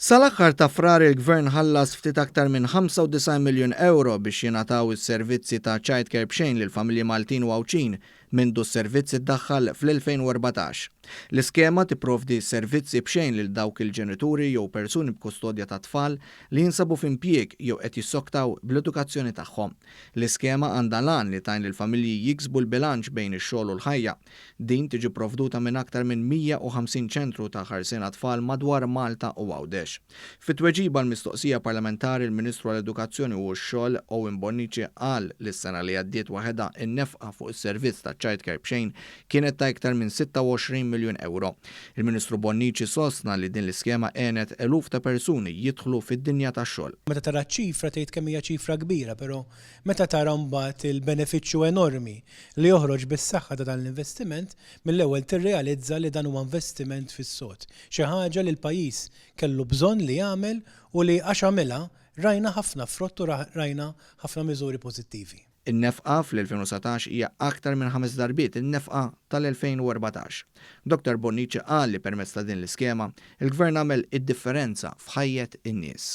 Sal-aħħar ta' Frar il-Gvern ħallas ftit aktar minn 95 miljun ewro biex jingħataw is-servizzi ta' childcare b'xejn lill-familji Maltin u Għawdxin mindu s-servizz iddaħħal fl-2014. L-iskema tipprovdi servizzi b'xejn lil dawk il-ġenituri jew persuni b'kustodja ta' tfal li jinsabu f'impjieg jew qed jissoktaw bl-edukazzjoni tagħhom. L-iskema għandha l-għan li tgħin lill-familji jiksbu l-bilanċ bejn ix-xogħol u l-ħajja. Din tiġi pprovduta minn aktar minn 150 ċentru ta' ħarsien għat-tfal madwar Malta u Għawdex. Fi tweġiba għal mistoqsija parlamentari l-Ministru għall-Edukazzjoni u x-Xogħol Owen Bonnici qal li s-sena li għaddiet waħedha n-nefqa fuq is-servizz taċ-childcare b'xejn kienet ta' iktar minn 26 miljun ewro. Il-Ministru Bonnici sostna li din l-iskema għenet eluf ta' persuni jidħlu fid-dinja tax-xogħol. Meta tara ċ-ċifra tgħid kemm hija ċifra kbira, però Meta tara mbagħad il-benefiċċju enormi li joħroġ bis-saħħa ta' dan l-investiment, mill-ewwel tirrealizza li dan huwa investiment fis-sod. Xi ħaġa li l-pajjiż kellu bżonn li jagħmel u li għax għamilha, rajna ħafna frott u rajna ħafna miżuri pożittivi. In-nefqa fl-2019 hija aktar minn ħames darbiet in-nefqa tal-2014. Dottor Bonnici qal li permezz ta' din l-iskema, il-Gvern għamel id-differenza f'ħajjet in-nies.